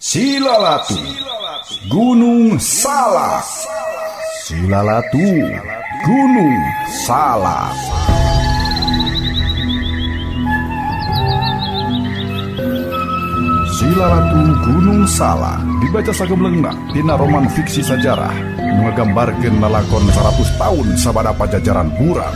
Silalatu Gunung Salak. Silalatu Gunung Salak. Silalatu Gunung Salak dibaca sagemlengna dina roman fiksi sajarah nu ngagambarkeun lalakon 100 tahun sabada pajajaran buram.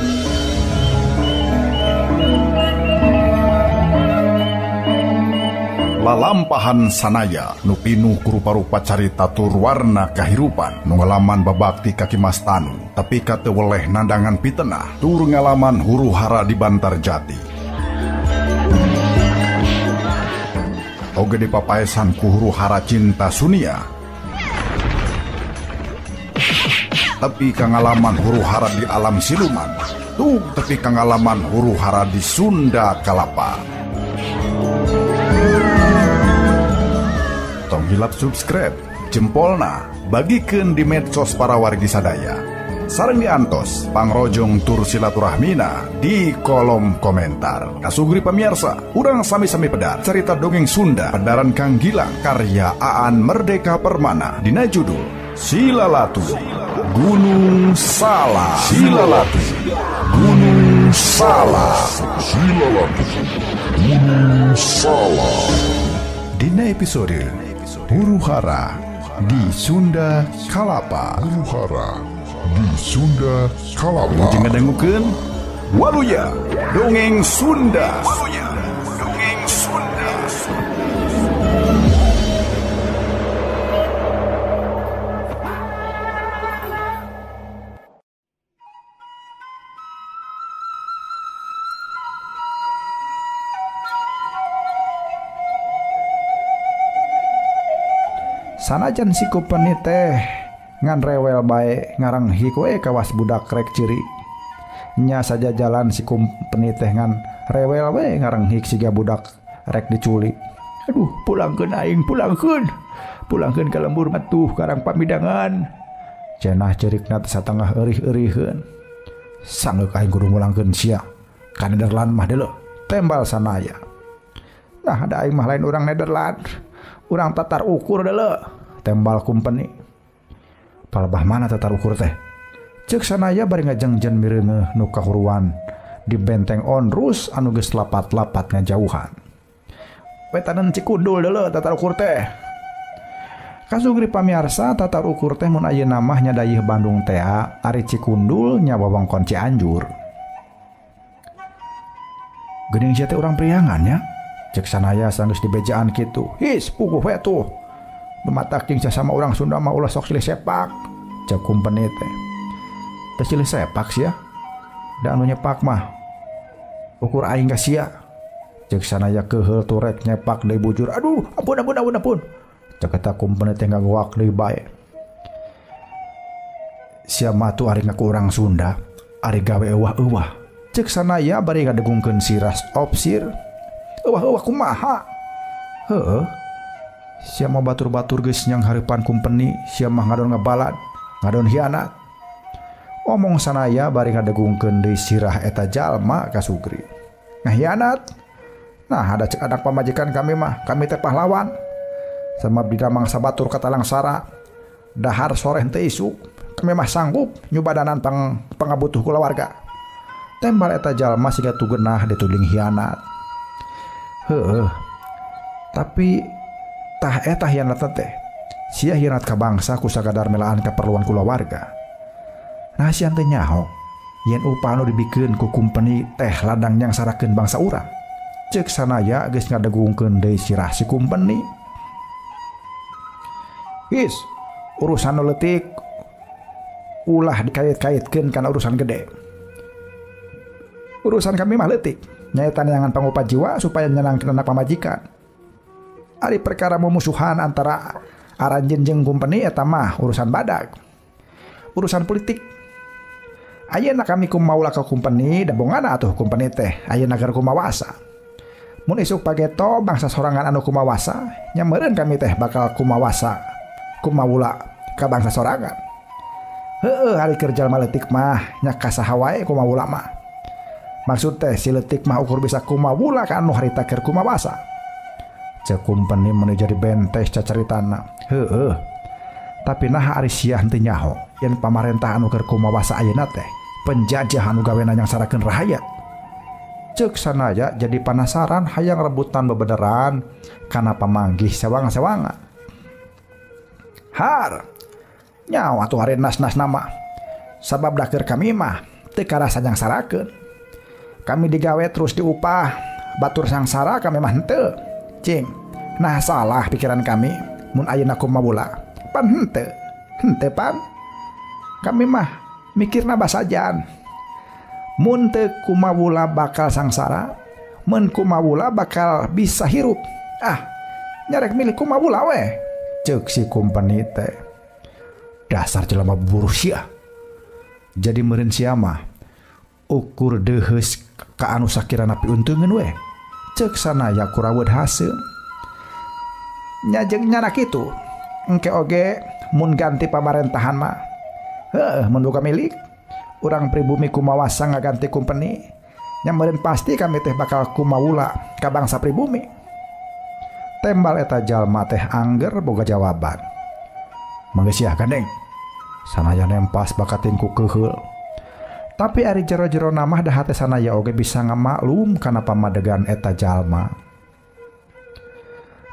Lalampahan sanaya nu pinuh ku rupa-rupa carita tur warna kahirupan nu ngalaman babakti ka Ki Mas Tanu tapi ka teu weleh nandangan pitenah tur ngalaman huru hara di Bantar Jati. Oge dipapaesan ku huru hara cinta Sunia tapi ka ngalaman huru hara di alam siluman tuh tepi ka ngalaman huru hara di Sunda Kalapa. Tong hilap subscribe, jempolna, bagikeun di medsos para wargi sadaya. Sareng diantos, pangrojong tur silaturahmina di kolom komentar. Kasugri pamirsa, urang sami-sami pedar cerita dongeng Sunda pedaran Kang Gilang karya Aan Merdeka Permana dina judul Silalatu Gunung Salak. Silalatu Gunung Salak. Silalatu Gunung Salak. Dina episode Huru Hara di Sunda Kalapa. Huru Hara di Sunda Kalapa. Jeung ngadangukeun Waluya Dongeng Sunda. Waluya Dongeng Sunda. Sanajan si kupeni teh ngan rewel bae ngaranghi koe kawas budak rek ciri. Nya saja jalan si kumpeni teh ngan rewel we ngaranghi siga budak rek diculik. Aduh, pulangkeun aing, pulangkeun. Pulangkeun ka lembur matuh karang pamidangan. Cenah cerikna teh satengah eurih-euriheun. Sanggeuk aing kudu mulangkeun sia. Ka Nederland mah deuleu, tembal sanaya. Nah, ada aing mah lain urang Nederland. Urang tatar ukur deuleu, tembal kumpeni. Palebah mana tatar ukur teh? Ceuk sanaya bari ngajengjen mireungeuh nu kahuruan di benteng Onrus anu geus lapat-lapat ngajauhan. Wetanan Cikundul deuleu tatar ukur teh. Kasugri pamiarsa tatar ukur teh mun ayeuna mah nya dayeuh Bandung tea, ari Cikundul nya wewengkon Cianjur. Geuning sia teh urang Priangan nya. Cek sanaya sanggeus dibejaan kitu. His puguh we tuh. Dumatak jeung sasama urang Sunda mah ulah sok silih sepak. Cek kumpeni teh. Teu silih sepak sia. Da anu nyepak mah ukur aing ka sia. Cek sanaya keuheul turek nyepak deui bujur. Aduh, ampun ampun ampun ampun. Cek eta kumpeni teh ngagoak deui bae. Sia mah tuh ari ngaku urang Sunda, ari gawe euwah-euwah. Cek sanaya bari ngadegungkeun sirah opsir. Wah, wah, kumaha? Heeh. Sia mah batur-batur geus nyang hareupan kumpeni, sia mah ngadon ngabalad, ngadon hianat. Omong sanaya bari ngadegungkeun deui sirah eta jalma ka Sugri. Ngahianat? Nah, ada cek anak pamajikan kami mah, kami teh pahlawan. Sama dina mangsa batur katalangsara, dahar sore henteu isuk, kami mah sanggup nyubadanan pangabutuh kulawarga. Tembal eta jalma siga tugenah dituding hianat. Heeh. Tapi tah eta hianat teh. Sia hianat ka bangsa ku sakadar melaan kaperluan kulawarga. Nah sia teh nyaho yen upah anu dibikeun ku kumpeni teh ladang nyangsarakeun bangsa urang. Ceuk sanaya geus ngadegungkeun deui sirah si kumpeni. His, urusan nu leutik ulah dikait-kaitkeun kana urusan gede. Urusan kami mah leutik. Nyaeta neangan pangupa jiwa supaya nyenangkeun anak pamajikan. Ari perkara mumusuhan antara aranjeun jeung kumpeni eta mah urusan badag. Urusan politik. Ayeuna kami kumaula ka kumpeni da bongana atuh kumpeni teh ayeuna keur kumawasa. Mun isuk pageto bangsa sorangan anu kumawasa, nya meureun kami teh bakal kumawasa, kumawula ka bangsa sorangan. Heueuh ari keur jalma leutik mah nya kasaha wae kumawula mah. Maksud teh si leutik mah ukur bisa kumawula ka anu harita keur kumawasa. Cek kumpeni mun jadi bentes cacaritana. Heueuh. Tapi naha ari sia henteu nyaho yen pamarentah anu keur kumawasa ayeuna teh penjajah anu gawena nyangsarakeun rahayat. Cek sanaya jadi panasaran hayang rebutan bebeneran kana pamanggih sewang-sewangan. Har. Nyawa atuh ari nas-nas nama. Sabab da keur kami mah teu karasa nyangsarakeun. Kami digawe terus diupah, batur sangsara kami mah henteu. Cing, nah salah pikiran kami mun ayeuna kumawula. Pan henteu, henteu pan. Kami mah mikirna basajan. Mun teu kumawula bakal sangsara, mun kumawula bakal bisa hirup. Ah, nyarek milih kumawula we. Ceuk si kumpeni teh. Dasar jelema buruh sia. Jadi meureun sia mah ukur deuheus ka anu sakirana piuntungeun we. Ceuk sanaya kuraweut haseum. Nya jeung nyana kitu. Engke oge mun ganti pamarentahan mah. Heueuh mun boga milik urang pribumi kumawasa ngaganti kumpeni. Nya meureun pasti kami teh bakal kumawula ka bangsa pribumi. Tembal eta jalma teh angger boga jawaban. Mangga sia gandeng. Sanaya nempas bakating ku keuheul. Tapi ari jero-jero namah dah hate sanaya oge bisa ngamaklum kana pamadegan eta jalma.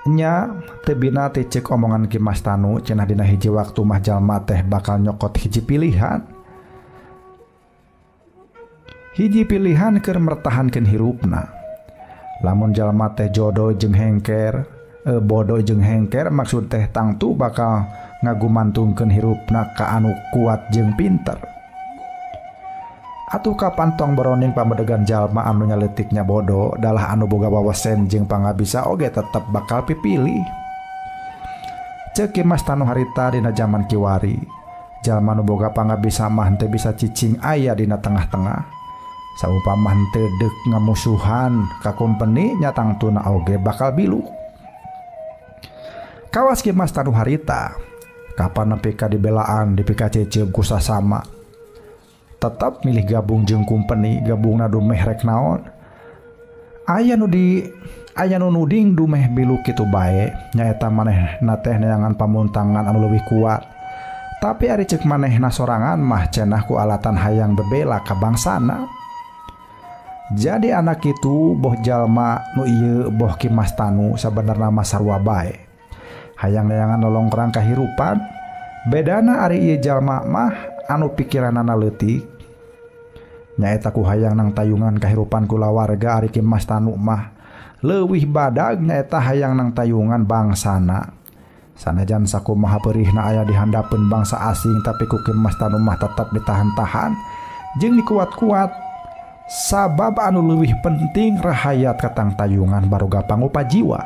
Nya teu bina teh ceuk omongan Ki Mas Tanu cenah dina hiji waktu mah jalma teh bakal nyokot hiji pilihan. Hiji pilihan keur mertahankeun hirupna. Lamun jalma teh jodoh jeung hengker, bodoh jeung hengker maksud teh tangtu bakal ngagumantungkeun hirupna ka anu kuat jeung pinter. Atuh kapan tong beroning pamedegan jalma anu nyaletiknya bodoh dalah anu boga wawasen jeung pangabisa oge tetep bakal pipilih. Ceuk Ki Mas Tanu harita dina jaman kiwari, jalma nu boga pangabisa mah henteu bisa cicing aya dina tengah-tengah. Saupama henteu deuk ngamusuhan ka kumpeni nya tangtuna oge bakal bilu. Kawas Ki Mas Tanu harita, kapan nepi ka dibelaan dipika cecep ku sasama. Tetap milih gabung jeung kumpeni, gabungna dumeh rek naon. Aya nu nuding dumeh bilu kitu bae, nyaeta manehna teh neangan pamuntangan anu leuwih kuat. Tapi ari ceuk manehna sorangan mah cenah ku alatan hayang bebela ka bangsana. Jadi anak itu boh jalma nu ieu boh Ki Mas Tanu sabenerna mah sarua bae. Hayang neangan lolongkrang kahirupan, bedana ari ieu jalma mah anu pikiranana leutik. Nyaeta ku hayang nang tayungan kahirupan kulawarga ari Ki Mas Tanu mah leuwih badag nyaeta hayang nang tayungan bangsana. Sanajan sakumaha peurihna aya di handapeun bangsa asing tapi ku Ki Mas Tanu mah tetep ditahan-tahan jeung dikuat-kuat. Sabab anu leuwih penting rahayat katang tayungan baroga pangupa jiwa.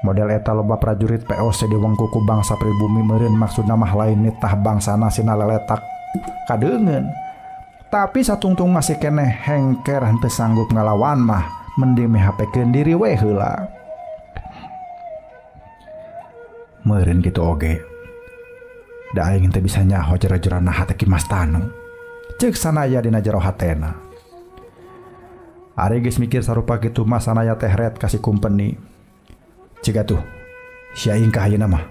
Model eta loba prajurit POC diwengku ku bangsa pribumi meureun maksudna mah lain nitah bangsana sina leletak kadeungeun. Tapi satungtung masih keneh hengker henteu sanggup ngalawan mah mending mihapekeun diri we heula. Meureun kitu oge. Da aing teu bisa nyaho jero-jerona hate Ki Mas Tanu. Ceuk sanaya dina jero hatena. Ari geus mikir sarupa kitu mah sanaya teh ret ka si kumpeni. Ciga tuh, sia ingkah ayeuna mah.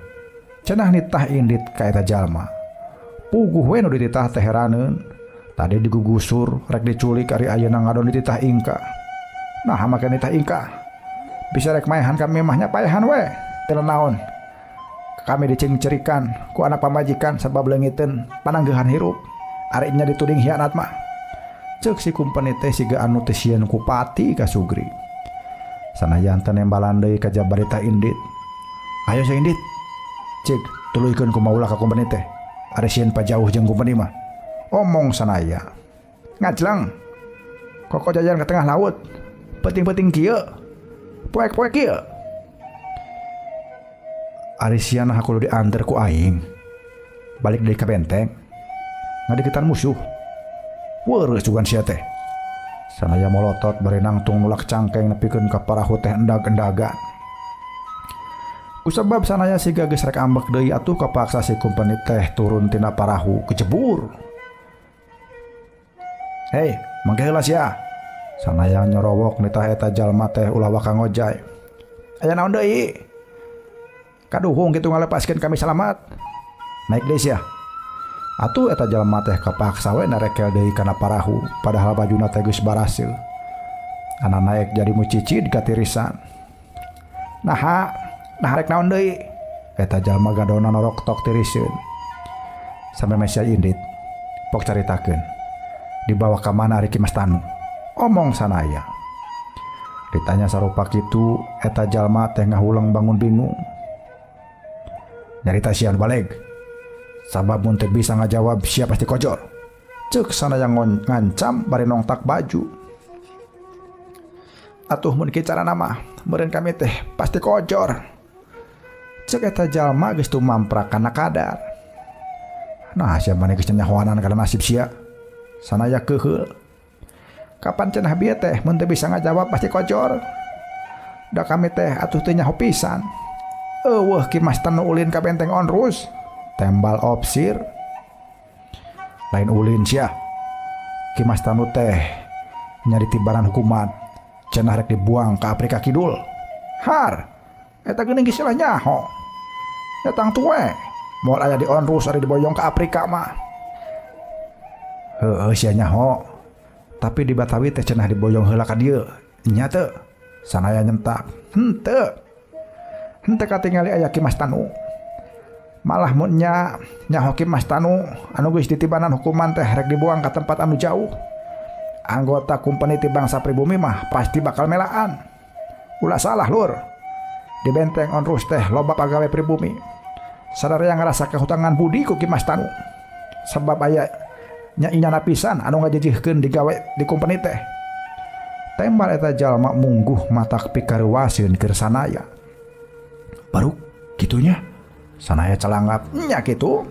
Cenah nitah indit ka eta jalma. Puguh we nu dititah teh heraneun. Tadi digugusur, rek diculik ari ayeuna ngadon dititah ingkah. Nah, make nitah ingkah. Bisa rek maehan kami mah nya paehan we. Teu naon. Kami dicengcerikan ku anak pamajikan sabab leungiteun pananggehan hirup. Ari nya dituding hianat mah. Ceuk si kumpeni teh siga anu teh sieun ku pati ka Sugri. Sanajan teu nembalan deui ka jabarita indit. Ayo sia indit. Cik tuluykeun kumaha ulah ka kumpeni teh. Ari sieun pajauh jeung kumpeni mah. Omong sanaya. Ngajleng. Koko jajan ke tengah laut. Penting-penting kieu. Poek-poek kieu. Ari sia nah kudu dianter ku aing. Balik deui ka benteng. Ngadeukeutan musuh. Weureuh sugan sia teh. Sanaya molotot bari nangtung nulak cangkeng nepikeun ka parahu teh endag-endagan. Kusabab sanaya siga geus rek ambek deui atuh kapaksa si kumpeni teh turun tina parahu kecebur. Hei, mangke heula sia. Sanaya nyorowok nitah eta jalma teh ulah waka ngojay. Aya naon deui? Kaduhung kitu ngalepaskeun kami salamat. Naik deui sia. Atuh eta jalma teh kapaksa we narekel deui kana parahu padahal bajuna teh geus baraseuh. Ana naik jadi mucicid katirisan. Naha, nah rek naon deui? Eta jalma gadona norok tok tiriseun. Sampe mesia indit, pok caritakeun. Dibawa ka mana ari Ki Mas Tanu? Omong sanaya. Ditanya sarupa kitu, eta jalma teh ngahuleng bangun bingung. Nyarita sian baleg. Sabab mun teu bisa ngajawab sia pasti kojor. Ceuk sanaya ngancam bari nongtak baju. Atuh mun kieu carana mah, meureun kami teh pasti kojor. Ceuk eta jalma geus tumamprak kana kadar. Nah, sia maneh geus nyahoanan kana nasib sia. Sanaya keuheul. Kapan cenah bieu teh mun teu bisa ngajawab pasti kojor. Da kami teh atuh teu nyaho pisan. Eueuh Ki Mas Tanu ulin ka benteng Onrus. Tembal opsir. Lain ulin sia. Ki Mas Tanu teh nyari tibaran hukuman. Cenah rek dibuang ke Afrika Kidul. Har, eta geuning geus lah nyaho. Datang tuwe, moal aya di Onrus ari diboyong ke Afrika mah. Heueuh sia nyaho. Tapi di Batawi teh cenah diboyong heula ka dieu. Nya teu. Sanaya nyentak. Henteu. Henteu katingali aya Ki Mas Tanu. Malah mun nya nyaho Ki Mas Tanu anu geus ditibanan hukuman teh rek dibuang ka tempat anu jauh. Anggota kumpeni ti bangsa pribumi mah pasti bakal melaan. Ulah salah lur. Di benteng Onrus teh loba pagawe pribumi. Sadaya ngarasa kehutangan budi ku Ki Mas Tanu. Sebab aya nya inyana pisan anu ngajejihkeun digawe di kumpeni teh. Tembal eta jalma mungguh matak pikaruaseun keur sanaya. Baru kitunya. Sanaya calangap nya kitu.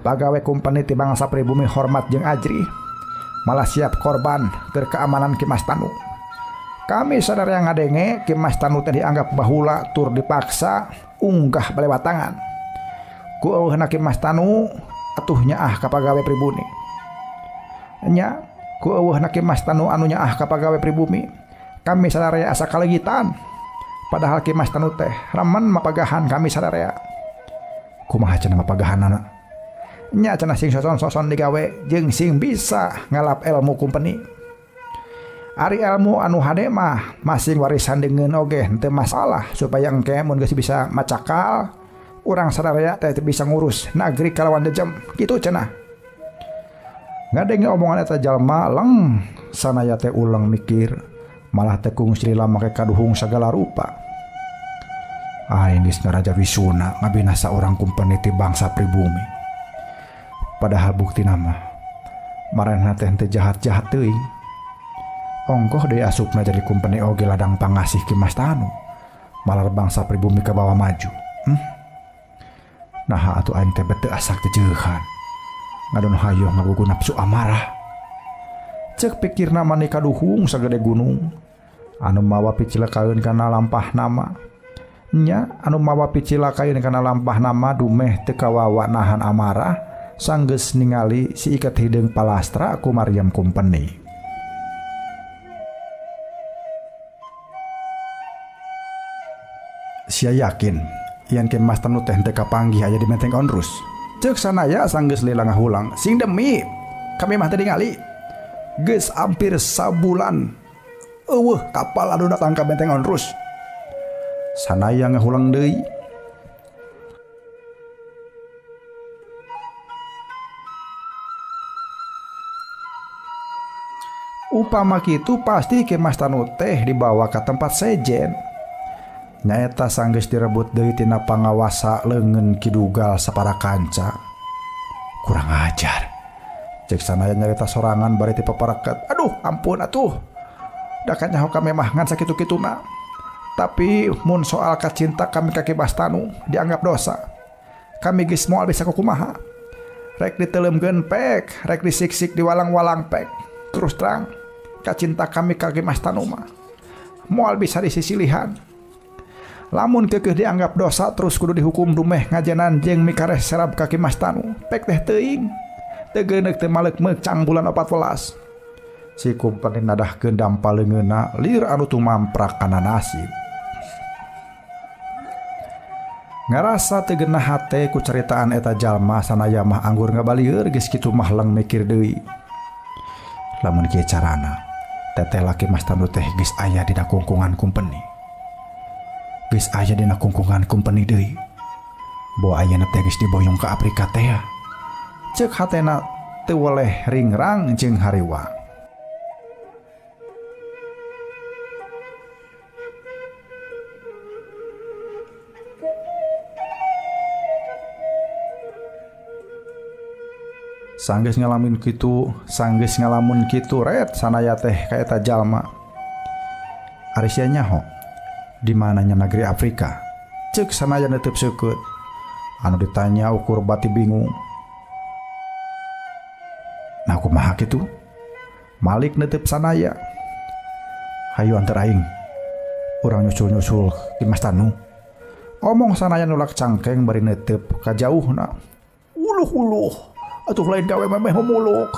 Pagawe kumpeni ti bangsa pribumi hormat jeung ajri. Malah siap korban keur keamanan Ki Mas Tanu. Kami sadaya ngadenge Ki Mas Tanu teh dianggap bahula tur dipaksa unggah balewatangan. Ku eueuhna Ki Mas Tanu atuh nyaah ka pagawe pribumi. Nya ku eueuhna Ki Mas Tanu anu nyaah ka pagawe pribumi. Kami sadaya asa kalegitan. Padahal Ki Mas Tanu teh remen mapagahan kami sadaya. Kumaha cenah mapagahanana? Nya cenah sing soson-soson digawe jeung sing bisa ngalap ilmu kumpeni. Ari ilmu anu hade mah masing warisan deungeun oge henteu masalah supaya engke mun geus bisa macakal urang sadaya teh bisa ngurus nagri kalawan dejem kitu cenah. Ngadenge omongan eta jalma leng sanaya teh ulang mikir malah tekung silila make kaduhung sagala rupa. Aing geus ngaraja wisuna ngabinasa urang kumpeni ti bangsa pribumi. Padahal bukti nama maranehna teh henteu jahat-jahat teuing. Ongkoh deui asupna jadi kumpeni oge ladang pangasih Ki Mas Tanu. Malar bangsa pribumi ka bawah maju. Naha atuh aing teh beteu asak teh jeuhan. Ngadon hayoh ngagugu nafsu amarah. Ceuk pikirna mani kaduhung sagede gunung. Anu mawa picilakaeun kana lampah nama. Nya anu mawa picilakaeun kana lampah nama dumeh teu kawawa nahan amarah. Sanggeus ningali si iket hideung palastra ku Maryam kumpeni. Sia yakin yen Ki Mas Tanu teh henteu kapanggih aya di benteng Onrus. Ceuk sanaya sanggeus lila ngahulang, sing demi kami mah teu ningali. Geus hampir sabulan eueuh kapal anu datang ka benteng Onrus. Sanaya ngahulang deui. Upama kitu pasti Ki Mas Tanu teh dibawa ka tempat sejen. Nyaeta sanggeus direbut deui tina pangawasa leungeun Ki Dugal sapara kanca. Kurang ajar. Cek sanaya nyarita sorangan bari ti paparaket. Aduh, ampun atuh. Da kanyaho kami mah ngan sakitu-kituna. Tapi mun soal kacinta kami ka Ki Mas Tanu dianggap dosa. Kami geus moal bisa kumaha. Rek diteuleumkeun pek, rek disiksik diwalang-walang pek. Terus terang kacinta kami ka Ki Mas Tanu mah moal bisa disisilihan. Lamun keukeuh dianggap dosa terus kudu dihukum dumeh ngajenan jeung mikareh serab ka Ki Mas Tanu. Pek teh teuing. Teu geuneuk teu maleuk-meuk cang bulan 14. Si kumpeni nadahkeun dampa leungeunna lir anu tumamprak kana nasib. Ngarasa teu genah hate ku caritaan eta jalma sanaya mah anggur ngabalieur geus kitu mah leng mikir deui. Lamun kieu carana, teteh laki Mas Tanu teh geus aya dina kungkungan kumpeni. Geus aya dina kungkungan kumpeni deui. Boa ayeuna teh geus diboyong ka Afrika teh. Ceuk hatena teu weleh ringrang jeung hariwang. Sanggeus ngalamin kitu, sanggeus ngalamun kitu ret sanaya teh ka eta jalma. Ari sia nyaho di mananya negeri Afrika? Ceuk sanaya neuteub seukeut. Anu ditanya ukur bati bingung. Nah kumaha kitu? Malik neuteub sanaya. Hayu anter aing. Urang nyusul-nyusul ki Mas Tanu. Omong sanaya nulak cangkeng bari neuteub ka jauhna. Uluh-uluh. Atuh lain gawe memeh memuluk.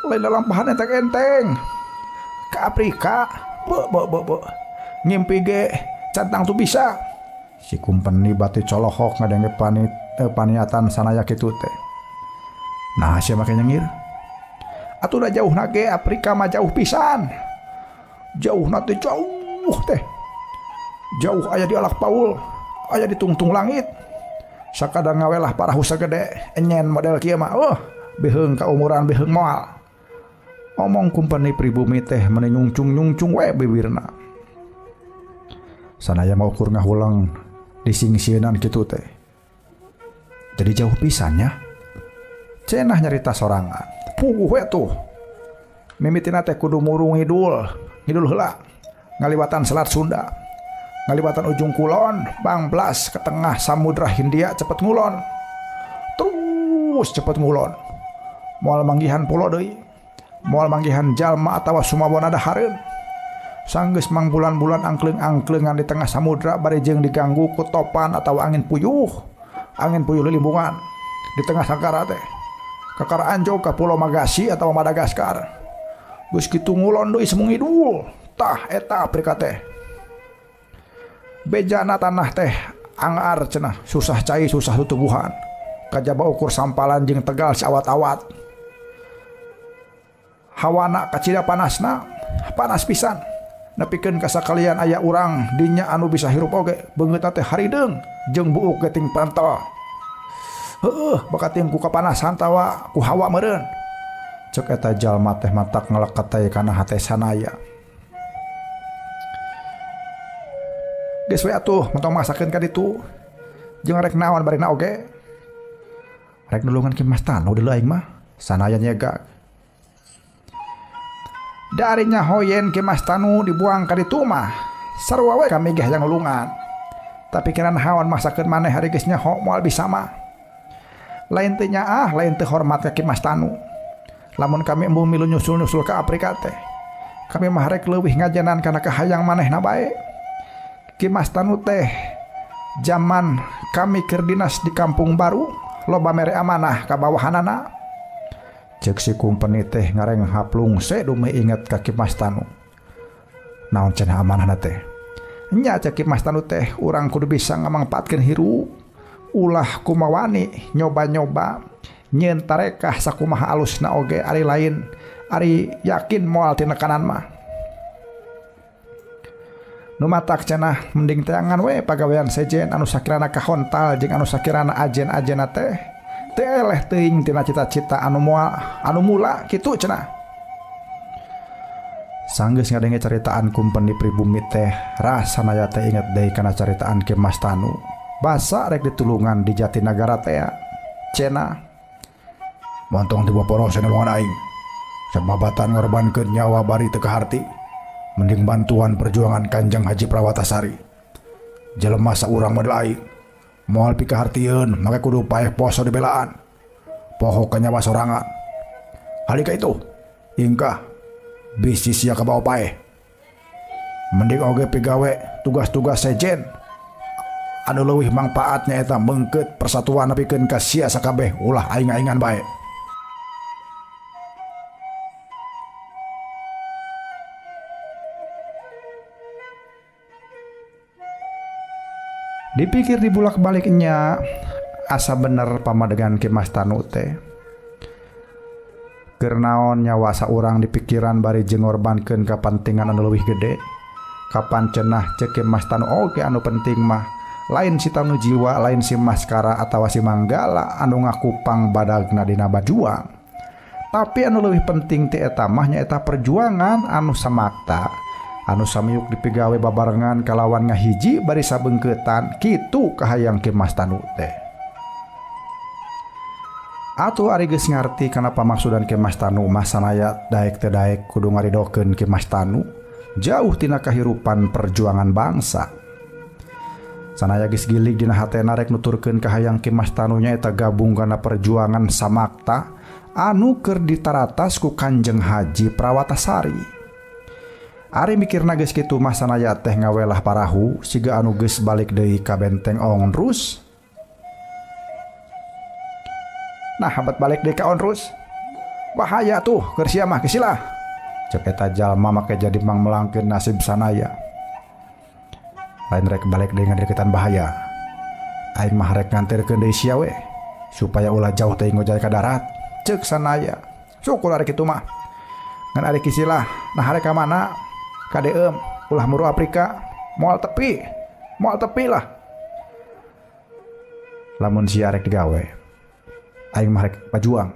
Lain lalampahan enteng-enteng. Ke Afrika, be be be be. Ngimpi ge cantang tuh bisa. Si kumpeni bati colohok ngadenge paniatan sanaya kitu teh. Nah sia make nyengir. Atuh da jauhna ge Afrika mah jauh pisan. Jauhna teh jauh teh. Jauh aya di alak paul, aya di tungtung langit. Sakadang ngawelah parahu sagede enyen model kieu mah beheung ka umuran beheung moal. Omong kumpeni pribumi teh meni nyungcung-nyungcung we bibirna. Sanaya mah ukur ngahulang disingsieunan kitu teh. Jadi jauh pisan nya. Cenah nyarita sorangan. Puguh we tuh. Mimitina teh kudu murung ngidul, ngidul heula. Ngaliwatan Selat Sunda. Ngaliwatan ujung kulon, bangplas ke tengah Samudra Hindia cepet ngulon. Terus cepet ngulon. Moal manggihan pulo deui. Moal manggihan jalma atawa sumabona dahareun. Sanggeus mangbulan-bulan angkleung-angkleungan di tengah samudra bari jeung diganggu ku topan atawa angin puyuh. Angin puyuh lilimbungan di tengah sagara teh. Kakara anjog ka Pulau Magasi atawa Madagaskar. Geus kitu ngulon deui semung ngidul. Tah eta Afrika teh. Bejana tanah teh angar cenah, susah cai susah tutubuhan. Kajaba ukur sampalan jeung tegal si awat-awat. Hawana kacida panasna, panas pisan. Nepikeun ka sakalian aya urang dinya anu bisa hirup oge, beungeutna teh harideung jeung buuk ge ting pantel. Heueuh, bakating ku kapanasan tawa ku hawa meureun. Ceuk eta jalma teh matak ngaleketay kana hate sanaya. Geus we atuh montong masakeun ka ditu. Jeung rek naon barina oge. Rek nulungan ki Mas Tanu deuleu aing mah. Sanaya nyegak. Dari nyahoyen ki Mas Tanu dibuang ka ditu mah. Sarua we kami ge hayang nulungan. Tapi kiran haon masakeun maneh hari geus nyaho moal bisa mah. Lain teh nyaah, lain teh hormat ka Ki Mas Tanu. Lamun kami embung milu nyusul-nyusul ka Afrika teh. Kami mah rek leuwih ngajenan kana kahayang manehna bae. Ki Mas Tanu teh zaman kami keur dinas di kampung baru loba mere amanah ka bawahanana. Ceuk si kumpeni teh ngareng haplungse dumeh inget ka Ki Mas Tanu. Naon cenah amanahna teh? Nya ceuk Ki Mas Tanu teh urang kudu bisa ngamangpaatkeun hirup. Ulah kumawani nyoba-nyoba nyeun tarekah sakumaha alusna oge ari lain ari yakin moal tinekanan mah. Nu matak cenah mending teangan we pagawean sejen anu sakirana kahontal jeung anu sakirana ajen-ajena teh teu eleh teuing tina cita-cita anu moal anu mula kitu cenah. Sanggeus ngadenge caritaan kumpeni pribumi teh rasana teh inget deui kana caritaan Ki Mas Tanu. Basa rek ditulungan di Jatinagara teh cenah. Montong teu baporo nulungan aing. Sababatan ngorbankeun nyawa bari teu kaharti. Mending bantuan perjuangan Kanjeng Haji Prawatasari. Jelema saurang model aing moal pikahartieun make kudu paeh poso dibelaan. Poho ka nyawa sorangan. Halika itu ingkah bisi sia kabawa paeh. Mending oge pigawe tugas-tugas sejen anu leuwih mangpaatnya eta mengkeut persatuan nepikeun ka sia sakabeh ulah aing-aingan bae. Dipikir dibulak-baliknya asa bener pamadegan Ki Mas Tanu teh. Keur naon nyawa saurang dipikiran bari jeung ngorbankeun kapentingan anu leuwih gede. Kapan cenah ceuk Ki Mas Tanu oge anu penting mah lain si Tanu Jiwa, lain si Maskara atawa si Manggala anu ngakupang badagna dina bajuang. Tapi anu leuwih penting ti eta mah nyaeta perjuangan anu samakta, anu samiuk dipigawe babarengan kalawan ngahiji bari sabeungkeutan kitu kahayang Ki Mas Tanu teh. Atuh ari geus ngarti kana pamaksudan Ki Mas Tanu mah sanaya daek teu daek kudu ngaridokeun Ki Mas Tanu jauh tina kahirupan perjuangan bangsa. Sanaya geus gilig dina hatena rek nuturkeun kahayang Ki Mas Tanu nyaeta gabung kana perjuangan samakta anu keur ditaratas ku Kanjeng Haji Prawatasari. Ari mikirna geus kitu mah sanaya teh ngawelah parahu siga anu geus balik deui ka benteng Onrus. Nah, habat balik deui ka Onrus. Bahaya tuh keur sia mah kesilah. Cek eta jalma make jadi mangmelangkeun nasib sanaya. Lain rek balik deui ngadeukeutan bahaya. Aing mah rek nganterkeun deui sia we supaya ulah jauh teuing ngojay ka darat. Cek sanaya. Syukur ari kitu mah. Ngan ari kisilah, nah arek ka mana? Ka deum, ulah muru Afrika, moal tepi. Moal tepi lah. Lamun sia rek digawe, aing mah rek pajuang.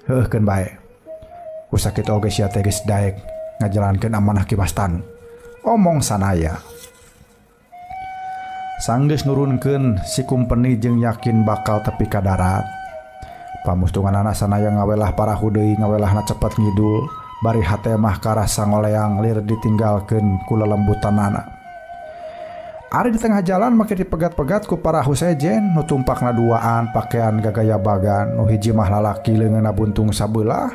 Heuhkeun bae. Ku sakitu oge sia teh geus daek ngajalankeun amanah Ki Mas Tanu. Omong sanaya. Sanggeus nurunkeun si kumpeni jeung yakin bakal tepi ka darat. Pamustunganana sanaya ngawelah parahu deui, ngawelahna cepet ngidul, bari hate mah karasa ngoleang lir ditinggalkeun ku lelembutanana. Ari di tengah jalan make dipegat-pegat ku parahu sejen nu tumpakna duaan pakaian gagaya bagan, nu hiji mah lalaki leungeunna buntung sabelah,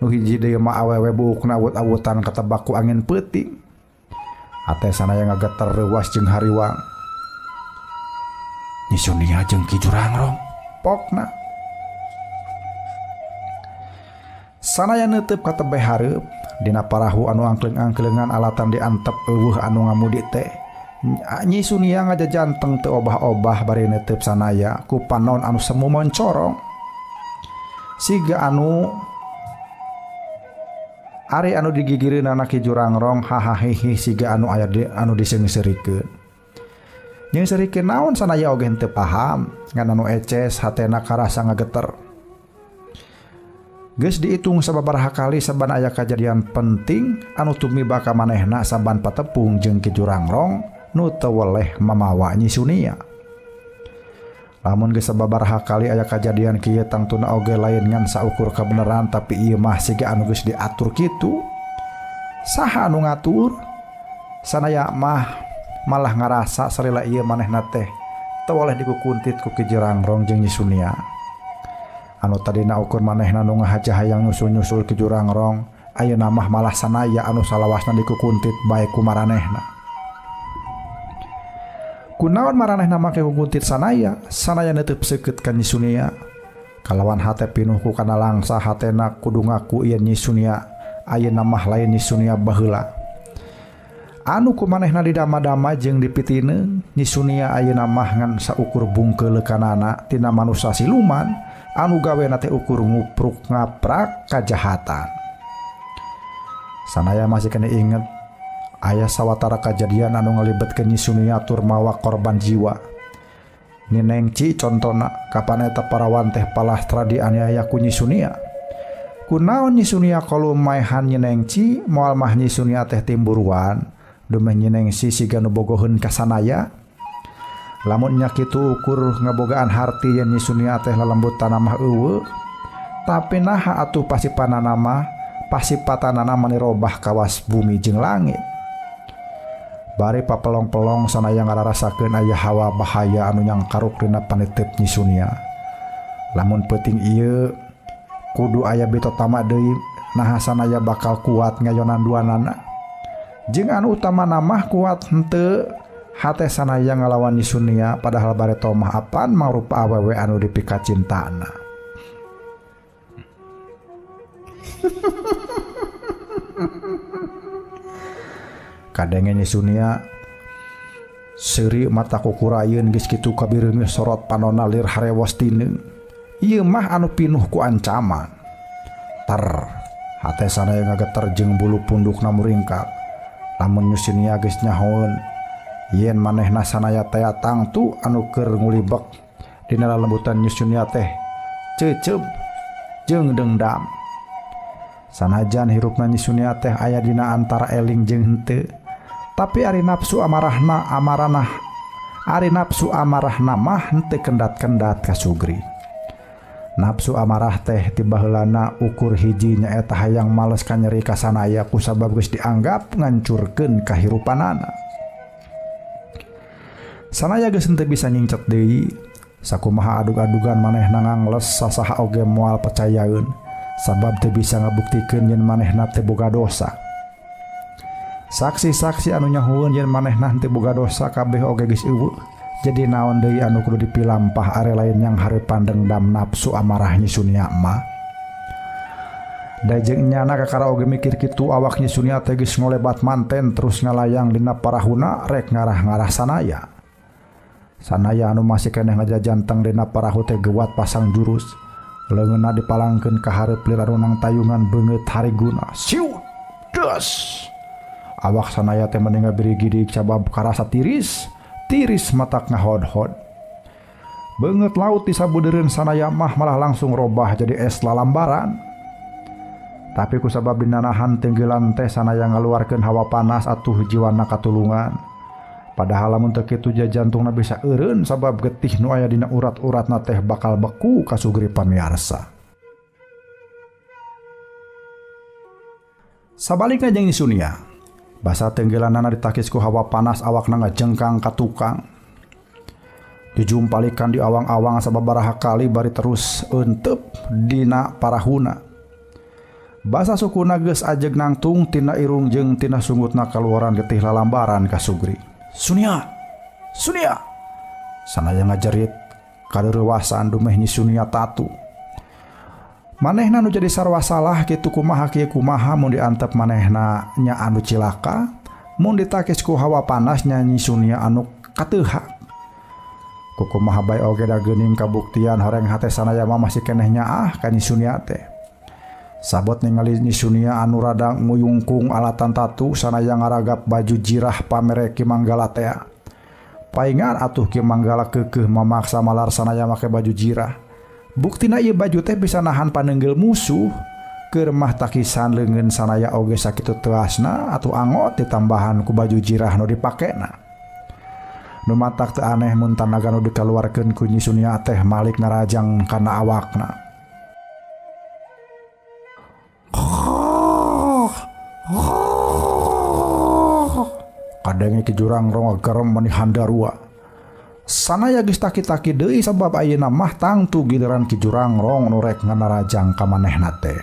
nu hiji deui mah awewe buukna awut-awutan katebak ku angin peuting. Hate sanaya ngageter reuwas jeung hariwang. Nyi Sunia jeung Ki Jurangrong pokna. Sanaya neuteub ka tebeh hareup dina parahu anu angkleng-angklengan alatan diantep eueuh anu ngamudi teh. Nyi Sunia ngajajanteng teu obah-obah bari neuteub sanaya ku panon anu semu moncorong. Siga anu ari anu digigireunana Ki Jurangrong hahahihi siga anu aya di anu diseungseurikeun. Nyeungseurikeun naon sanaya oge henteu paham ngan anu eces hatena karasa ngageter. Geus diitung sababaraha kali saban aya kajadian penting anu tumiba ka manehna saban patepung jeung Ki Jurangrong nu teu weleh mamawa Nyi Sunia. Lamun geus sababaraha kali aya kajadian kieu tangtuna oge lain ngan saukur kabeneran tapi ieu mah siga anu geus diatur kitu. Saha anu ngatur? Sanaya mah malah ngarasa salila ieu manehna teh teu weleh dikukuntit ku Ki Jurangrong jeung Nyi Sunia. Anu tadina ukur manehna nu ngahaja hayang nyusul-nyusul Ki Jurangrong ayeuna mah malah sanaya anu salawasna dikukuntit bae ku maranehna. Kunaon maranehna make kukuntit sanaya? Sanaya neuteub seukeut ka Nyi Sunia. Kalawan hate pinuh ku kana langsa hatena kudu ngaku ieu Nyi Sunia ayeuna mah lain Nyi Sunia baheula. Anu ku manehna didama-dama jeung dipitineung, Nyi Sunia ayeuna mah ngan saukur bungkeuleukanana tina manusa siluman anu gawena teh ukur ngupruk ngaprak kajahatan. Sanaya masih kena inget aya sawatara kajadian anu ngalibetkeun Nyi Sunia tur mawa korban jiwa. Nyi Nengci contona kapan eta parawan teh palastra dianiaya ku Nyi Sunia. Kunaon Nyi Sunia kalumaehan Nyi Nengci moal mah Nyi Sunia teh timburuan dumeh Nyi Nengci siga nu bogoheun ka sanaya. Lamun nya kitu ukur ngabogaan harti yen Nyi Sunia teh lelembutanna mah eueuh. Tapi naha atuh pasipanana mah pasipatanana mani robah kawas bumi jeung langit. Bari papelong-pelong sanaya ngararasakeun aya hawa bahaya anu nyangkaruk dina paniteup Nyi Sunia. Lamun peuting ieu kudu aya bitotama deui naha sanaya bakal kuat ngayonan duanana. Jeung anu utamana mah kuat henteu hate sanaya ngalawan Nyi Sunia padahal bareto mah apan mangrupa awewe anu dipikacintana. Kadenge Nyi Sunia Seuri mata kukurayeun geus kitu kabireungeuh sorot panonna lir harewos tineung. Ieu mah anu pinuh ku ancaman. Ter hate Sanaya ngageter jeung bulu pundukna muringkak. Lamun Nyi Sunia geus nyahoeun yen manehna Sanaya teh tangtu anu keur ngulibek dina lalembutan Nyi Sunia teh ceuceub jeung dengdam. Sanajan hirupna Nyi Sunia teh aya dina antara eling jeung henteu, tapi ari nafsu amarahna amaranah ari nafsu amarahna mah henteu kendat-kendat kasugri. Nafsu amarah teh ti baheulana ukur hiji nyaeta hayang males ka nyeri ka Sanaya kusabab geus dianggap ngancurkeun kahirupanana. Sanaya geus henteu bisa nyingcet deui, sakumaha adug-adugan manehna ngangles sasaha oge moal percayaeun sabab teu bisa ngabuktikeun yen manehna teu boga dosa. Saksi-saksi anu nyahueun yen manehna teu boga dosa kabeh oge geus eueuh. Jadi naon deui anu kudu dipilampah are lain yang hareupan dendam nafsu amarah Nyi Sunia mah. Da jeung nyana kakara oge mikir kitu awak Nyi Sunia teh geus ngolebat manten terus ngalayang dina parahuna rek ngarah-ngarah Sanaya. Sanaya anu masih keneh ngajajanteng dina parahu teh gewat pasang jurus. Leungeunna dipalangkeun ka hareup lirarunang tayungan beungeut hariguna. Siut das. Awak Sanaya teh mending ngabirigidig sabab karasa tiris. Tiris matak ngahodhod. Beungeut laut disabudeureun Sanaya mah malah langsung robah jadi es lalambaran. Tapi kusabab dinanahan tenggelan teh Sanaya ngaluarkeun hawa panas atuh jiwana katulungan. Padahal lamun teu kitu jantungna bisa eureun sabab getih nu aya dina urat-uratna teh bakal beku kasugri pamiarsa. Sabalikna jeung Nyi Sunia, basa tenggelanana ditakis ku hawa panas awakna ngajengkang ka tukang. Dijumpalikan di awang-awang sababaraha kali bari terus euteup dina parahuna. Basa sukuna geus ajeg nangtung tina irung jeung tina sungutna kaluaran getih lalambaran kasugri. Sunia, Sunia. Sanaya ngajerit kadeureuwasan dumeh Nyi Sunia tatu. Manehna nu jadi sarwa salah kitu kumaha kieu kumaha mun diantep manehna nya anu cilaka, mun ditakis ku hawa panas nya Nyi Sunia anu kateuhak. Kukumaha bae oge da geuning kabuktian horeng hate Sanaya mah masih keneh nyaah ka Nyi Sunia teh. Sabot ningali Nyi Sunia anu rada nguyungkung alatan tatu, Sanaya ngaragap baju jirah pamere Ki Manggala tea. Paingan atuh Ki Manggala keukeuh mamaksa malar Sanaya make baju jirah. Buktina ieu baju teh bisa nahan panenggel musuh. Keur mah takisan leungeun Sanaya oge sakitu teuasna atuh angot ditambahan ku baju jirah nu dipakena. Nu matak teu aneh mun tanaga nu dikaluarkeun ku Nyi Sunia teh malik narajang kana awakna. Kadenge Ki Jurang Rong gerem meni handarua. Sanaya geus taki-taki deui sabab ayeuna mah tangtu giliran Ki Jurang Rong nu rek nganarajang ka manehna teh.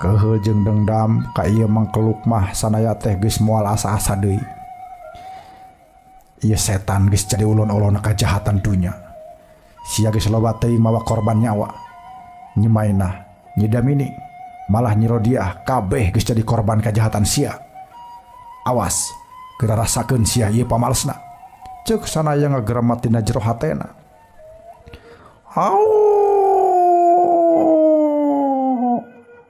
Keheul jeung dendam ka ieu mangkeluk mah Sanaya teh geus moal asa-asa deui. Ieu setan geus jadi ulun-ulunna kajahatan dunya. Sia geus loba teuing mawa korban nyawa. Nyi Mainah, Nyi Damini, malah Nyi Rodiah kabeh geus jadi korban kajahatan sia. Awas, geura rasakeun sia ieu pamalesna. Ceuk Sanaya ngageremat dina jero hatena. Au!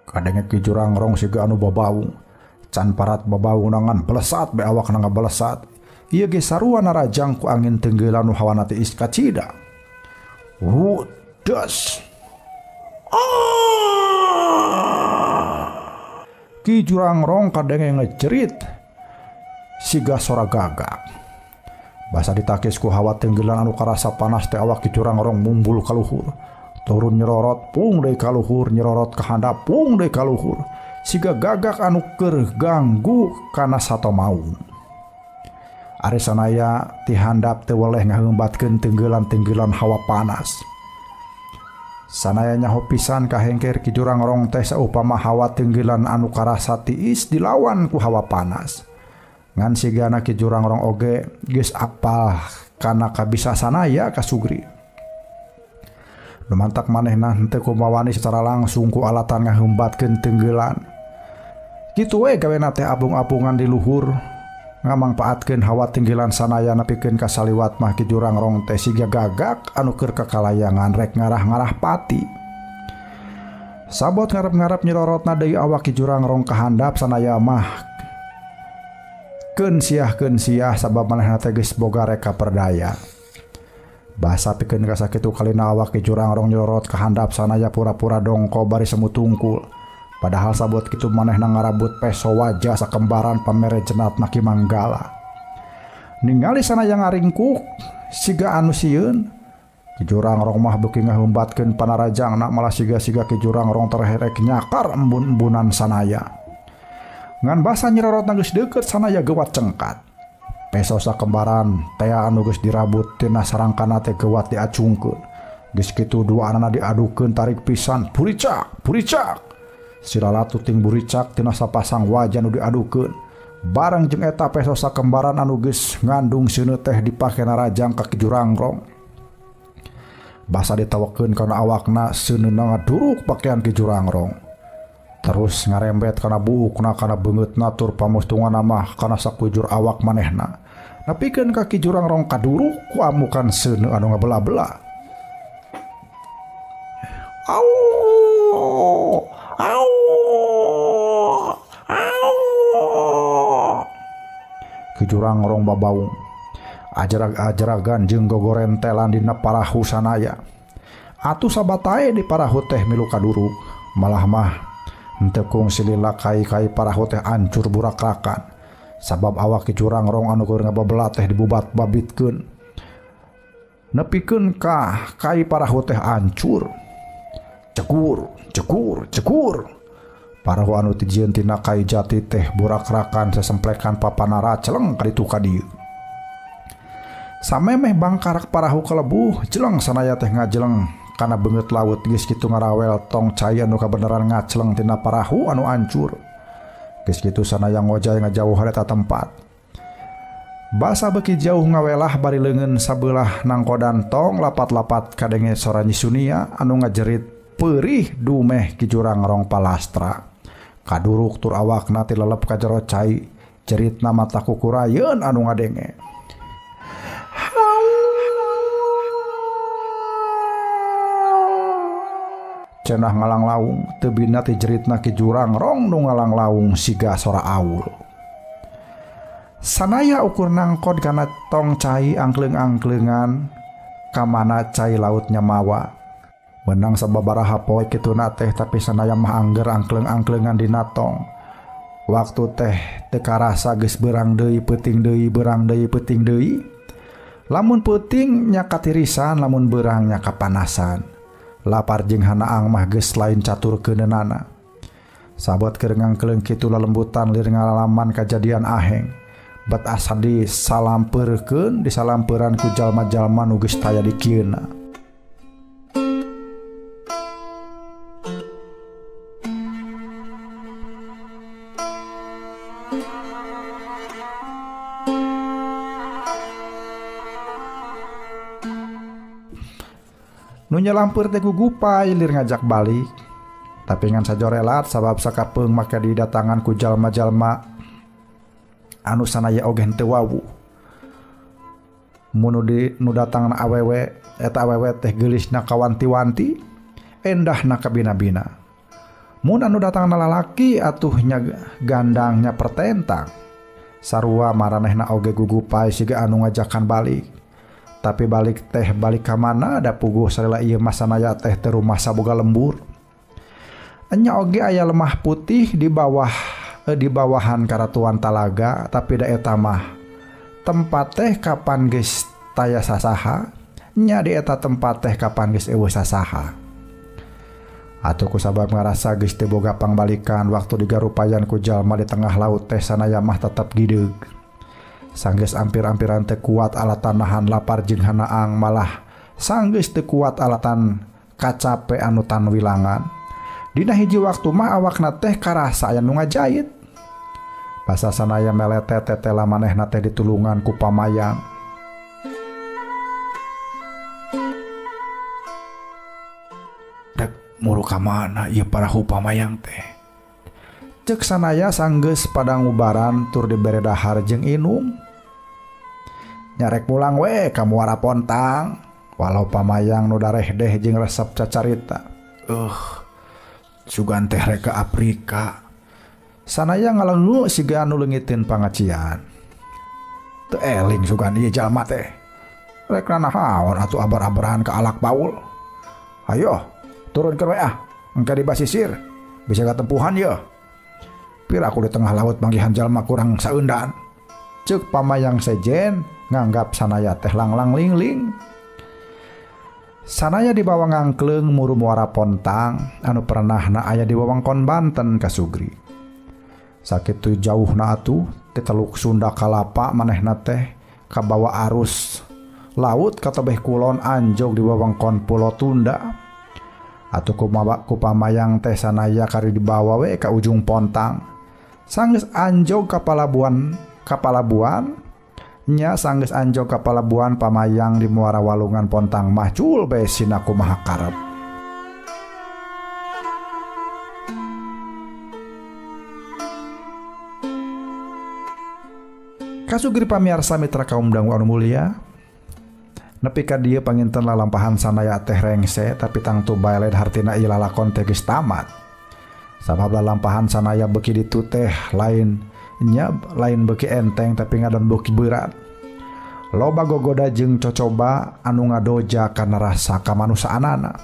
Kadenge Ki Jurang Rong siga anu babaung. Can parat babaung ngan belesat be awakna ngabelesat. Ieu ge sarua narajang ku angin tenggelan nu hawana tiis kacida. Wudas. Ki Jurang Rong kadenge ngejerit siga sora gagak. Basa ditakis ku hawa tenggelan anu karasa panas teh awak Ki Jurang Rong mumbul kaluhur. Turun nyerorot pung deui kaluhur, nyerorot ka handap pung deui kaluhur. Siga gagak anu keur ganggu kana sato maung. Ari Sanaya ti handap teu weleh ngaheumbatkeun tenggelan-tenggelan hawa panas. Sanaya nyaho pisan kahengker Ki Jurang Rong teh saupama hawa tenggelan anu karasa tiis dilawan ku hawa panas. Ngan sigana Ki Jurang Rong oge geus apal kana kabisa Sanaya kasugri. Nu mantak manehna henteu kumawani secara langsung ku alatan ngaheumbatkeun tenggelan. Kitu we gawena teh abung-abungan di luhur. Ngamangpaatkeun hawa tinggilan Sanaya nepikeun ka saliwat mah Ki Jurangrong teh siga gagak anu keur kakalayangan rek ngarah-ngarah pati. Sabot ngarep-ngarep nyelorotna deui awak Ki Jurangrong ka handap Sanaya mah keun siah sabab manehna teh geus boga reka perdaya. Basa pikeun ka sakitu kalina awak Ki Jurangrong nyelorot ka handap Sanaya pura-pura dongko bari semu tungkul. Padahal sabot kitu manehna ngarabut peso wajah sakembaran pamere jenatna Ki Manggala. Ningali Sanaya ngaringkuk siga anu sieun, Ki Jurangrong mah beuki ngahumbatkeun panarajangna malah siga-siga Ki Jurangrong terherek nyakar embun-embunan Sanaya. Ngan basa nyerorotna geus deukeut Sanaya gewat cengkat. Peso sakembaran tea anu geus dirabut tina sarangkana teh gewat diacungkeun. Geus kitu duaanana diadukeun tarik pisan, buricak, buricak. Silala tuting buricak tina sapasang wajah nu diadukeun. Bareng jeung eta peso sakembaran anu geus ngandung seuneu teh dipake narajang ka Ki Jurangrong. Basa ditawekeun kana awakna seuneuna ngaduruk pakaian Ki Jurangrong. Terus ngarembet kana buukna kana beungeutna tur pamustunganna mah kana sakujur awak manehna. Nepikeun ka Ki Jurangrong kaduruk ku amukan seuneu anu ngabela-bela. Au! Au! Au! Ki Jurangrong babaung. Ajarag-ajaragan jeung gogorentelan dina parahu Sanaya. Atuh sabatae di parahu teh milu kaduruk. Malah mah henteu kungsi lila kai-kai parahu teh ancur burakrakan. Sabab awak Ki Jurangrong anu keur ngababela teh dibubat babitkeun. Nepikeun ka kai parahu teh ancur. Cekur, cekur, cekur. Parahu anu tijieun tina kai jati teh burakrakan sesemplekan papanara celeng ka ditu ka dieu. Samemeh bangkarak parahu kelebuh, jeleng Sanaya teh ngajeleng kana beungeut laut geus kitu ngarawel tong cai anu kabeneran ngaceleng tina parahu anu ancur. Geus kitu Sanaya ngojay ngajauh eta tempat. Basa beuki jauh ngawelah bari leungeun sabelah nangkodan tong lapat-lapat kadenge sora Nyi Sunia anu ngajerit perih dumeh Ki Jurangrong palastra. Kaduruk tur awakna tilelep ka jero cai, jeritna mata kukurayeun anu ngadenge. Cenah ngalanglaung teu bina ti jeritna Ki Jurangrong nu ngalanglaung siga sora aul. Sanaya ukur nangkod kana tong cai angkleung-angkleungan ka mana cai lautnya mawa. Menang sababaraha poe kituna teh tapi Sanaya mah angger angkleung-angkleungan dina tong. Waktu teh teu karasa geus beurang deui peuting deui beurang deui peuting deui. Lamun peuting nya katirisan lamun beurang nya kapanasan. Lapar jeung hanaang mah geus lain catur keuneunana. Sabot keur ngangkleung kitu lalembutan lir ngalaman kajadian aheng. Bet asa disalampeurkeun disalampeuraan ku jalma-jalma nu geus taya di kieuna. Nu nyalampeur teh gugupay lir ngajak balik. Tapi ngan sajorelat sabab sakapeung make didatangan ku jalma-jalma anu sanaya oge henteu wawuh. Mun nu datangna awewe eta awewe teh geulisna kawanti-wanti, endahna kabina-bina. Mun anu datangna lalaki atuh nya gandangnya pertentang. Sarua maranehna oge gugupay siga anu ngajakan balik. Tapi balik teh balik ka mana da puguh salila ieu mah Sanaya teh teu rumah saboga lembur. Enya oge aya lemah putih di bawah di bawahan karatuan talaga tapi da eta mah tempat teh kapan geus taya sasaha nya di eta tempat teh kapan geus eueuh sasaha. Atuh ku sabab ngarasa geus teu boga pangbalikan waktu digarupayan ku jalma di tengah laut teh Sanaya mah tetep gideug. Sanggeus ampir-ampiran teu kuat alatan nahan lapar jeung hanaang malah sanggeus teu kuat alatan kacape anu tan wilangan. Dina hiji waktu mah awakna teh karasa aya nu ngajait. Basa Sanaya melete tetela manehna teh ditulungan ku pamayang. Dek muru ka mana ieu parahu pamayang teh? Cek sanaya sanggeus padangubaran tur dibere dahar jeung inum. Nyarek pulang we ka Muara Pontang, walau pamayang nu darehdeh jeung resep cacarita. Sugan teh rek ka Afrika. Sanaya ngalengu siga anu leungiteun pangacian. Teu eling sugan ieu jalma teh. Rek nanaon atuh abar-abarahan ka alak paul. Ayo, turunkeun we ah, engke di basisir. Bisa katempuhan yeuh. Pira aku di tengah laut manggihan jalma kurang saeundan. Ceuk pamayang sejen nganggap sanaya teh langlang lingling. Sanaya dibawa ngangkleung muru Muara Pontang anu pernahna aya di wewengkon Banten ka Sugri. Sakitu jauhna atuh ti Teluk Sunda Kalapa manehna teh kabawa arus laut ka tebeh kulon anjog di wewengkon Pulo Tunda. Atuh ku pamayang teh sanaya kari dibawa we ka ujung Pontang. Sanggeus anjog ka palabuhan nya sanggeus anjog ka palabuhan pamayang di muara walungan Pontang mah cul bae sina kumaha karep. Kasugri pamiarsa mitra kaum dangu anu mulia, nepi ka dieu panginten lalampahan sanaya teh rengse tapi tangtu bae lain hartina ieu lalakon teh geus tamat. Sabab lalampahan sanaya beuki ditu teh lain nya lain beuki enteng tapi ngadon beuki berat. Loba gogoda jeung cocoba anu ngadoja kana rasa kamanusaanana.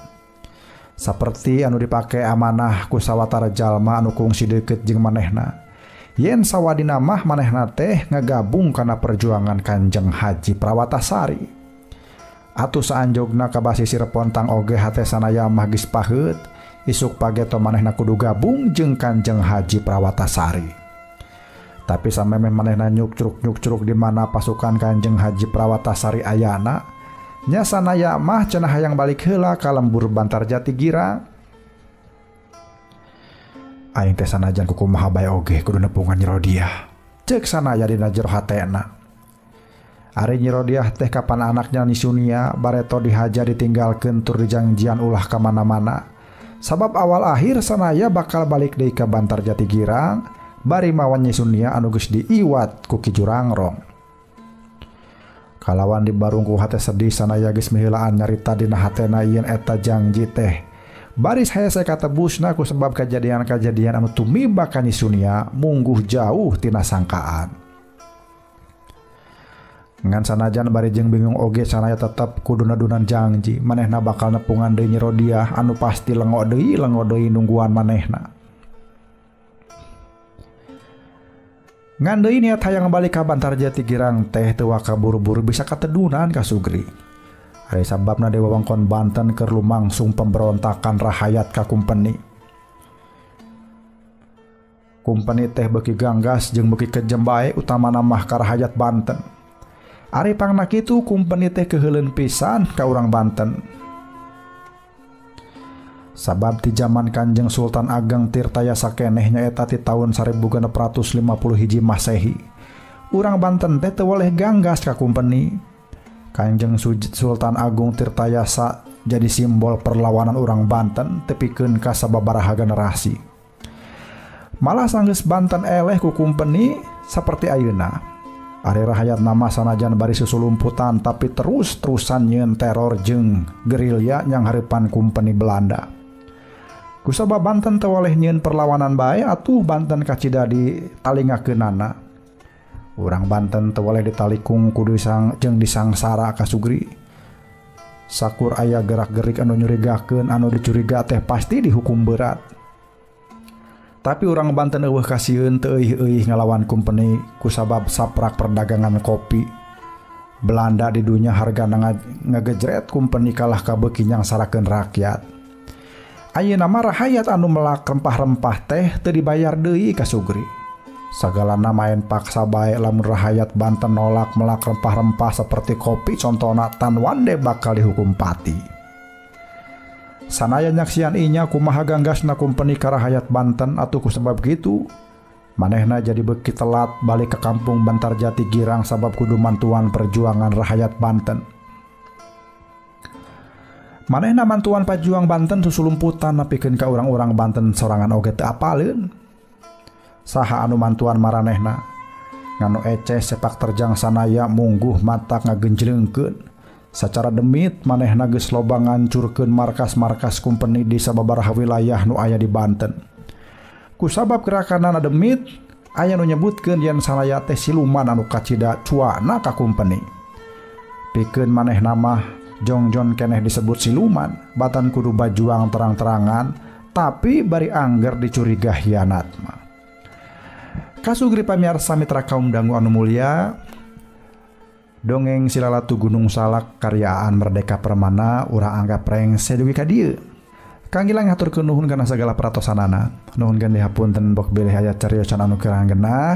Saperti anu dipake amanah ku sawatara jalma anu kungsi deukeut jeung manehna. Yen sawadina mah manehna teh ngagabung kana perjuangan Kanjeng Haji Prawatasari. Atuh saanjogna ka basisir Pontang oge hate sanaya mah geus paheut, isuk pageto manehna kudu gabung jeung Kanjeng Haji Prawatasari. Tapi samemeh manehna nyukcruk-nyukcruk di mana pasukan Kanjeng Haji Prawatasari ayana, nya sanaya mah cenah hayang balik heula ka lembur Bantarjati Girang. Aing teh sanajan kukumaha bae oge kudu nepungan Nyi Rodiah. Ceuk sanaya dina jero hatena. Ari Nyi Rodiah teh kapan anaknya Nyi Sunia bareto dihaja ditinggalkeun tur dijangjian ulah ka mana-mana. Sabab awal akhir sanaya bakal balik deui ka Bantarjati Girang bari mawan Nyi Sunia anu geus diiwat ku Ki Jurangrong. Kalawan dibarung ku hate sedih sanaya geus miheulaan nyarita dina hatena yen eta jangji teh. Baris hese katebusna ku sebab kejadian-kejadian anu tumiba ka Nyi Sunia mungguh jauh tina sangkaan. Ngan sanajan bari jeung bingung oge sanaya tetep kudu nedunan jangji manehna bakal nepungan deui Nyi Rodiah anu pasti lengo deui nungguan manehna. Ngan deui niat hayang balik ka Bantarjati Girang teh teu waka buru-buru bisa katedunan ka Sugri. Ari sababna di wewengkon Banten keur lumangsung pemberontakan rahayat ka kumpeni. Kumpeni teh beuki ganggas jeung beuki kejem bae utamana mah ka rahayat Banten. Ari pangna kitu kumpeni teh keuheuleun pisan ka urang Banten. Sabab ti jaman Kanjeng Sultan Ageng Tirtayasa keneh nyaeta ti taun 1651 Masehi. Urang Banten teh teu woleh ganggas ka kumpeni. Kanjeng Sultan Agung Tirtayasa jadi simbol perlawanan urang Banten tepikeun ka sababaraha generasi. Malah sanggeus Banten eleh ku kumpeni saperti ayeuna. Ari rahayat nama sanajan bari susulumputan tapi terus-terusan nyieun teror jeung gerilya nyanghareupan kumpeni Belanda. Kusabab Banten teu woleh nyieun perlawanan bae atuh Banten kacida ditalingakeunana. Urang Banten teu woleh ditalikung kudu jeung disangsara ka Sugri. Sakur aya gerak-gerik anu nyurigakeun anu dicuriga teh pasti dihukum berat. Tapi urang Banten eueuh kasieun teu euih-euih ngalawan kumpeni kusabab saprak perdagangan kopi. Belanda di dunya hargana ngagejret kumpeni kalah ka beuki nyangsarakeun rakyat. Ayeuna mah rahayat anu melak rempah-rempah teh teu dibayar deui ka Sugri. Sagalana main paksa bae lamun rahayat Banten nolak melak rempah-rempah seperti kopi contona Tanwande bakal dihukum pati. Sanaya nyaksian inya kumaha ganggasna kumpeni ka rahayat Banten atuh kusabab kitu manehna jadi beuki telat balik ke kampung Bantarjati Girang sabab kudu mantuan perjuangan rahayat Banten. Manehna mantuan pajuang Banten susulumputan nepikeun ka urang-urang Banten sorangan oge teu apaleun. Saha anu mantuan maranehna? Nganu eceh sepak terjang Sanaya mungguh mata ngagenjlengkeun. Sacara demit manehna geus loba ngancurkeun markas-markas kumpeni di sababaraha wilayah nu aya di Banten. Kusabab gerakanana demit, aya nu nyebutkeun yen Sanaya teh siluman anu kacida cuana ka kumpeni. Pikeun manehna mah jongjon keneh disebut siluman, batan kudu bajuang terang-terangan, tapi bari angger dicuriga hianat mah. Kasugri pamiarsa mitra kaum dangu anu mulia, dongeng Silalatu Gunung Salak karyaan Merdeka Permana urang anggap rengse dugi ka dieu. Kang Gilang haturkeun nuhun kana sagala peratosanana. Nuhun gandhi hapunten bok bilih aya cariosan anu kurang genah.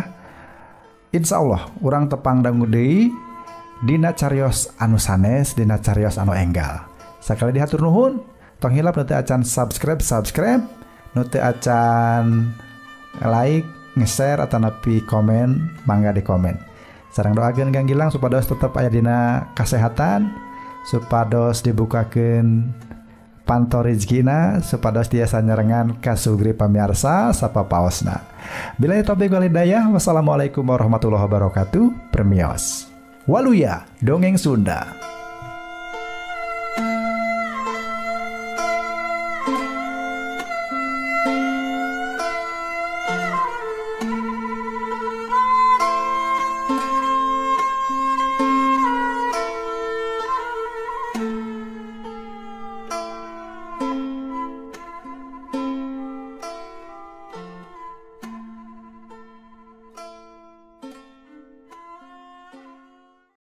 Insyaallah urang tepang dangu deui dina carios anu sanes, dina carios anu enggal. Sakali dihatur nuhun, tong hilap nu teu acan subscribe, nu teu acan like, nge-share atanapi komen, mangga di komen. Sareng doakeun Kang Gilang supados tetep aya dina kasehatan, supados dibukakeun panto rezekina, supados tiasa nyerengan kasugri pamiarsa sapapaosna. Billahi taufiq wal hidayah, wassalamualaikum warahmatullahi wabarakatuh. Permios. Waluya, dongeng Sunda.